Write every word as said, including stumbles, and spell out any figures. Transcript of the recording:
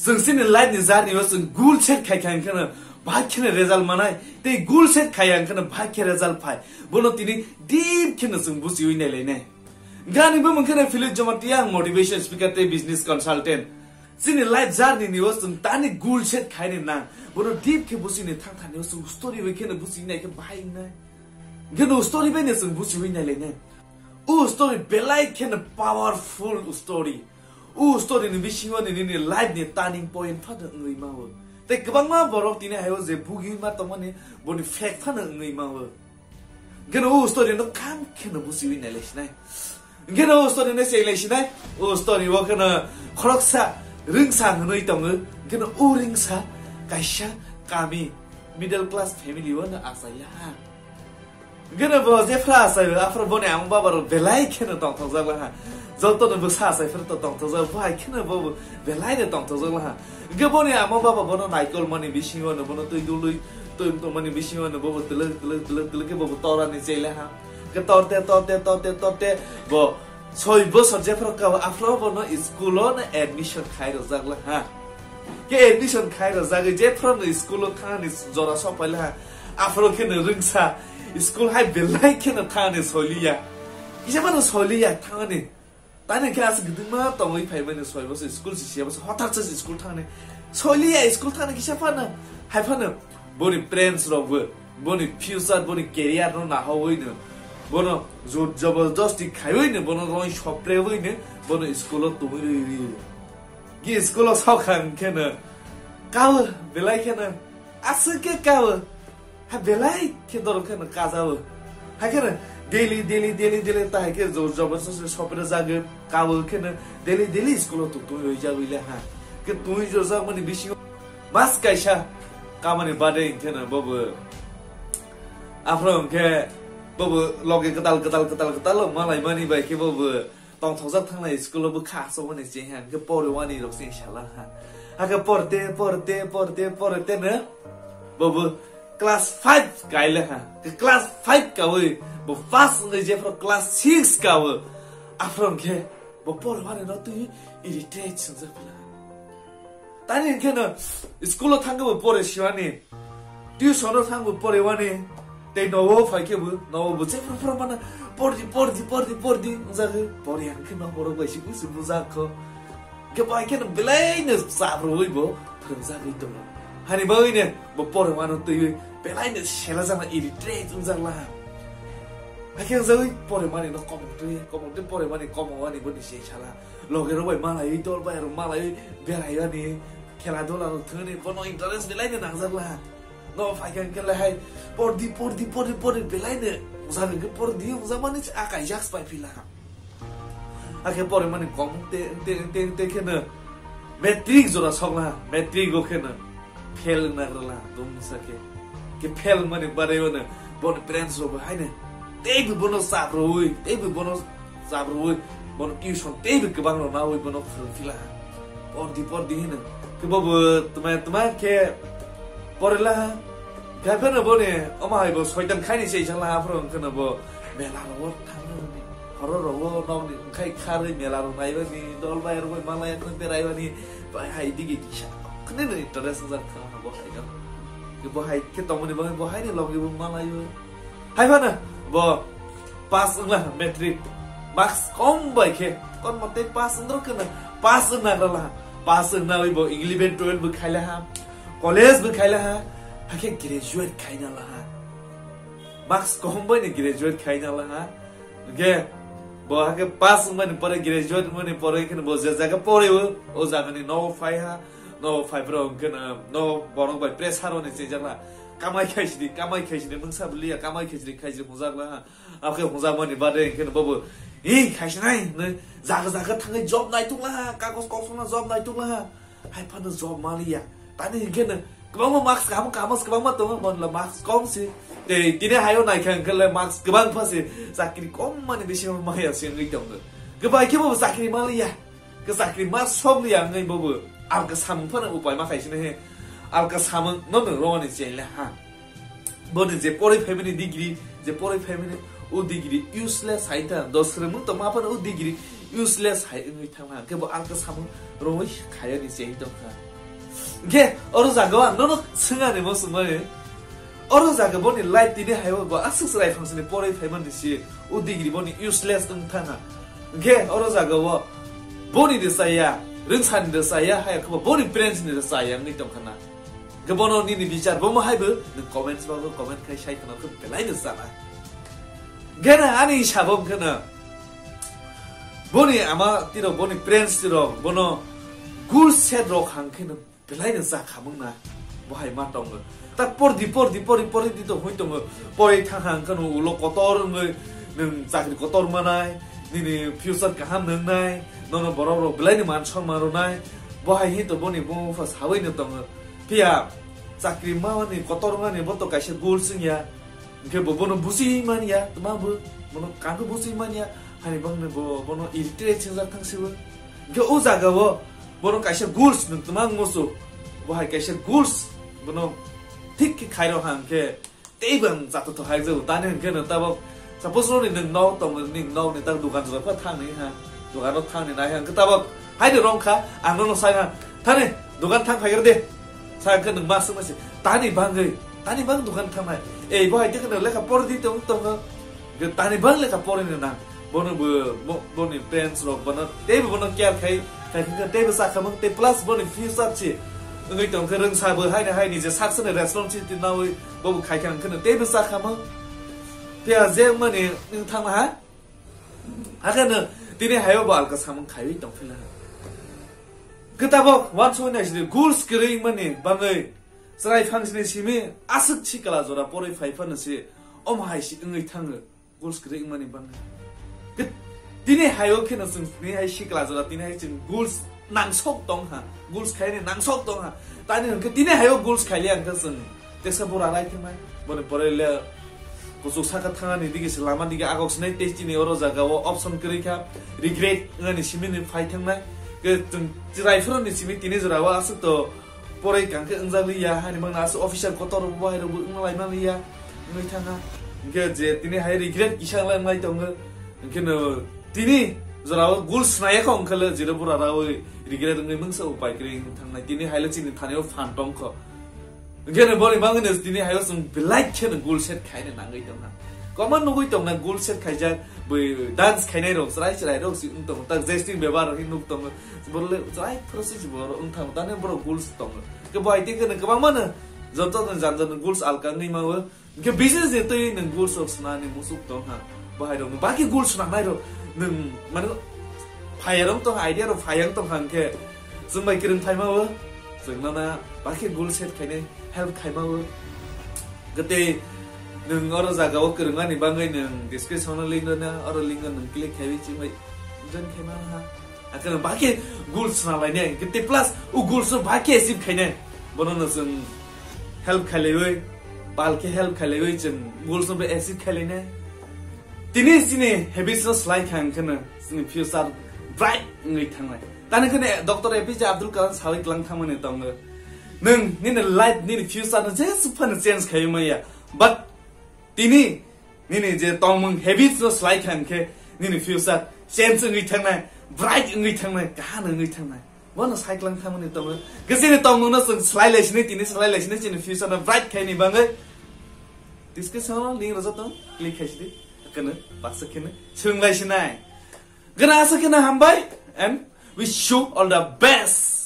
Chwng chini life ni journey o chwng goal set khai khai kheno bahai kheno result manai, tei goal set khai ang kheno bahai khe result phai. Bono tini deep kheno chwng buchiwi nai lainai. Gani bo mungkheno Philip Jamatia, ang motivation speaker tei business consultant. Chini life journey ni o chwng tani goal set khai ni nang. Bono deep khe buchini thang thani o chwng story bai kheno buchiwi nai khe bahai wngnai. Gano story bai no chwng buchiwi nai lainai. O story belai kheno powerful story. O story ni bisingo ni nini life ni turning point phano wngwi mao. Tei kwbangma borok tini hayo je bugi ma tongmani boni fact phano wngwi mao. Gano o story no kham kheno buchiwi nai lai sinai. Gano o story no sei lai sinai. O story o kheno khoroksa ringsa hwnwi tongo. Gano o ringsa kaisa kami middle class family o no achai laha. Gana bo jephra asai, aphra boni amang baba rok belai kheno tongthokjak laha. Joto no bwsa asai phra to tongthokjak, bo hai kheno bo belai no tongthokjak laha. Ge boni amang baba bono naikol mani bisingo no bono twi dului, twi tongmani bisingo no bo twlwk, twlwk, twlwk, twlwk khe bo tora ni chai laha. Ge torte, torte, torte, torte, bo soi bosor jephra kao, aphra bono school o no admission khai rojak laha. Ke admission khai rojagwi jephra no school o thangni jora sok pai laha. Aphro khe no rwngsa school hai belai khe no thangni soliya. Kisa mano soliya thangni. Tani khe aswk gdwngma tongwi phaimani soi bosor school si siya bosor hothat sa school thangni. Soliya school thangni kisa phano. Hai phano boni parents rok bo boni future boni career no nahawi no. Bono jor jabardasti khaiwi no bono roi sopre wi no bono school o tongwi rwi rwi. Ki school o sok kha hwn khe no, kawo, belai khe no, aswk khe kawo, ha belai khe dorok khe no kajawo. Hai khe no, daily, daily, daily, daily, ta hai khe jor jabardasti sopre jagwi kawo khe no, daily, daily school o tong tong roi jagwi le ha. Khe tong roi jagmani bisingo mas kaisa kamani bade hwn khe no bobo. Aphro hwn khe bobo loge kwtal, kwtal, kwtal, kwtal o malai mani bai khe bobo tongthokjak thangnai school o bwkha achomani chengha hwnkhe poriwani rok cheng sala ha. Hakhe porte, porte, porte, porte no bobo class five kaile ha. Ke class five kawi bo pass wngwi jephru class six kawo. Aphro hwnkhe bo poriwani no twi irritate swngjak pila. Tani hwnkhe no school o thangkhe bo pore siwani, tuition o thangbo pore wani, tei nogo phai khe bo, nogo bo jephru phru mana pordi, pordi, pordi, pordi wngjagwi pore hwnkhe no borok bai si busi bujak kho. Khe bai khe no belai no chabrui bo phwrwngjagwi tongo. Hani bagwi no bo pore wano twiwi belai no sela jana irritate wngjak laha. Hakhe wngjagwi pore mani no komok twi, komok twi pore mani komok wani bo ni se sala. Loge rok bai malai, dol bai rok malai, berai ani, khela dula rok thwngni, bono interest belai no nangjak laha. No phai khe hwnkhe lahai, pordi, pordi, pordi, pordi, belai no, ungsa hwnkhe pordi, ungsa mani se akai jak pai phi laha. Hakhe pore mani kom te, te, te, te khe no, matric jora sok laha, matric o khe no. Fail wngna rwla, dum sa khe. Khe fail mani barai wano, boni parents rok bo haino. Teibo bono chabrui, teibo bono chabrui, bono tuition teibo kwbang rok nawi bono phwrwng phila. Pordi, pordi hino. Khe bobo tma, tma khe porila. Khe phano boni, omo hai bo soitan khaini se isang la, aphro wngkhano bo mela rogo thangna hwnwi. Horo rogo nokni wngkhai kharwi mela rok naibani, dol bai rok bai malai khno beraibani, bai hai digi kisa khne no interest wngjak thang bo hai no. Bo hai khe tongmani bagwi bo hai ni logi bo malai bo. Hai phano bo pass wngla matric, marks kom bai khe, kon mote pass wngro khno, pass wngna rala, pass wngna bo eleven twelve bo khaila ha, college bo khaila ha, hakhe graduate khaina la ha. Marks kom bai ni graduate khaina la ha. Hwnkhe bo hakhe pass wngmani pore, graduate wngmani pore kheno bo je jaga poreo, o jagani nogo phai ha, nogo phai phro hwnkhe no, no borok bai pressure roni chengjakna. Kamai khaisidi, kamai khaisidi, mungsa bwliya, kamai khaisidi, khaisidi hwnjakla ha. Akhe hwnjakmani bade hwnkhe no bobo, "Ee, khaisinai," hwnwi jaga jaga thangwi job naitukla ha, kagos koksokna job naitukla ha. Hai phano job maliya. Tani hwnkhe no kwbangma marks kaham kaham se kwbangma tongo, monla marks kom se. Tei tini hayo naikha hwnkhe le marks kwbang pha se. Chakri kom mani bisingo maya se wngwi tongo. Kwbai khe bo chakri maliya. Khe chakri ma sok liya wngwi bobo alka samung phano upai ma khaisini he. Alka samung no no roni chele ha. Boni je poroi phaimani degree, je poroi phaimani o degree useless hai ta, dos rwmung tongma phano o degree useless hai wngwi thangma. Khe bo alka samung rongwi khayani chengwi tongkha. Hwnkhe oro jaga o ang nono swngani mo swngmani. Oro jaga boni life tini hai bo aswk chwrai phangsini poroi phaimani si o degree boni useless wng thangha. Hwnkhe oro jaga o boni de chaya, rwngsani de chaya, hai khe bo boni parents ni de chaya wngwi tongkha na. Hwnkhe bono nini bichar bo mo hai bo nwng comments bago comment khai sai khna khe belai no chana. Hwnkhe na ani sabo hwnkhe na boni ama tirok, boni parents tirok bono goal set rok hang khe no belai no cha khamung na, bo hai ma tongo. Tak por di, por di, por di, por di to hoi tongo. Poroi thang hang khe no ulo kotor wngwi nwng chakri kotor manai, nini future kaham nwngnai, nono borok rok belai no man songma rwnai. Bo hai hi to boni buma bupha sawi no tongo. Phiya chakri mani kotor wngmani bo to kaisa goal swngya. Hwnkhe bo bono busi manya, tma bo bono kango busi manya, hani bangni bo bono irritate singjak thang sibo. Hwnkhe o jaga o bono kaisa goals nwng tma musu, bo hai kaisa goals bono thik khe khairo hang khe tei bang jato to hai jago tani hwnkhe no tabok suppose roni nwng nok tong ni nok ni tak dukan jora pha thang ni ha. Dogano thangni nai hwnkhe tabok haino rong kha, ang nono sai ha, "Thani, dogan thang phaigra de." Sa hwnkhe nwng ma swngma se, "Tani bangwi, tani bang dogan thangnai? Ei, bo hai khe lekha pori di tong tongo." Hwnkhe tani bang lekha porini nang. Bono bo, bo, boni parents rok bono, teibo bono care khai, khai hwnkhe teibo cha khamung, tei plus boni future si wngwi tongkhe rwngsa bo haino haini je sak sani responsibility nawi bobo khai kha hwnkhe teibo cha khamung. Phiya je mani nwng thangma ha? Hakheno tini hayo bo alka samung khaiwi tongphila. Kwtabok wansuknai sini goals kwrwi mani bangwi chwrai phangsini simi aswk sikla jora porwi phai phano se om hai si wngwi thango goals kwrwi mani bangwi. Kw-, tini hayo kheno chwng tini hai sikla jora tini hai chwng goals nangsok tong ha, goals khaini nangsok tong ha. Tani hwnkhe tini hayo goals khaili ang khe chwng tesa bura rai thangmai. Boni pore le kuchuk saka thangani digi se lama digi agok sinai tei chini oro jaga o option kwrwi kha regret wngani simi ni phai thangnai. Ke chwng chwrai phuru ni simi tini jora o aswk to poroi kang khe wngjak li ya hani mangna aswk officer kotor bo hai rok bo wngna lai man li ya wngwi thangha. Hwnkhe je tini hai regret kisa wngla wngwi tongo. Hwnkhe no tini jora o goals nai ya kho wngkha le jero bura rawi regret wngwi mungsa upai kwrwi wngwi thangnai. Tini hai le chini thani o phan tong kho. Hwnkhe no boni bagwi no tini hayo chwng belai kheno goal set khaina nangwi tongna. Kwbangma nugwi tongna goal set khaijak, bui dance khainai rok, chwrai chwrai rok si wng tongo. Tak Justin Bieber rok hi nuk tongo. Borok le chwrai phuru si borok wng thango. Tani borok goals tongo. Ke bai tei kheno kwbangma no joto no jan jan goals alka wngwi mawo. Hwnkhe business ni twi nwng goals rok swnani musuk tong ha. Bahai rok bakhe goals swnamnai rok nwng mane phayarong tong, idea rok phayang tong ha hwnkhe chwng bai kwrwng phaima o chwng nana bakhe goal set khainai help khaima o. Gate nwng oro jaga o kwrwngmani bagwi nwng description o link rwna, oro link o nwng click khaiwi chwng bai join khaima ha. Akheno bakhe goals swnamlainai, gate plus o goals no bakhe achieve khainai. Bono no chwng help khailaiwi, balkhe help khailaiwi chwng goals no achieve khailainai. Tini chini habits no slai kha hwnkhe no chini future bright wngwi thangnai. Tani kheno Doctor A P J Abdul Kalam sawi tlang thangmani tongo. Nwng nini life, nini future no jesuk phano change khaiwi maya. But tini nini je tongmung habits no slai kha hwnkhe nini future change wngwi thangnai, bright wngwi thangnai, kaham wngwi thangnai. Bono cycling thangmani tongo. Gajini tongmungno chwng swlai lai sini, tini swlai lai sini, chini future no bright khaini bagwi. Description o link rwjak tong, click khai sidi. Kene baksa kene swrwng lai sinai. Gana asa kene hambai and wish you all the best.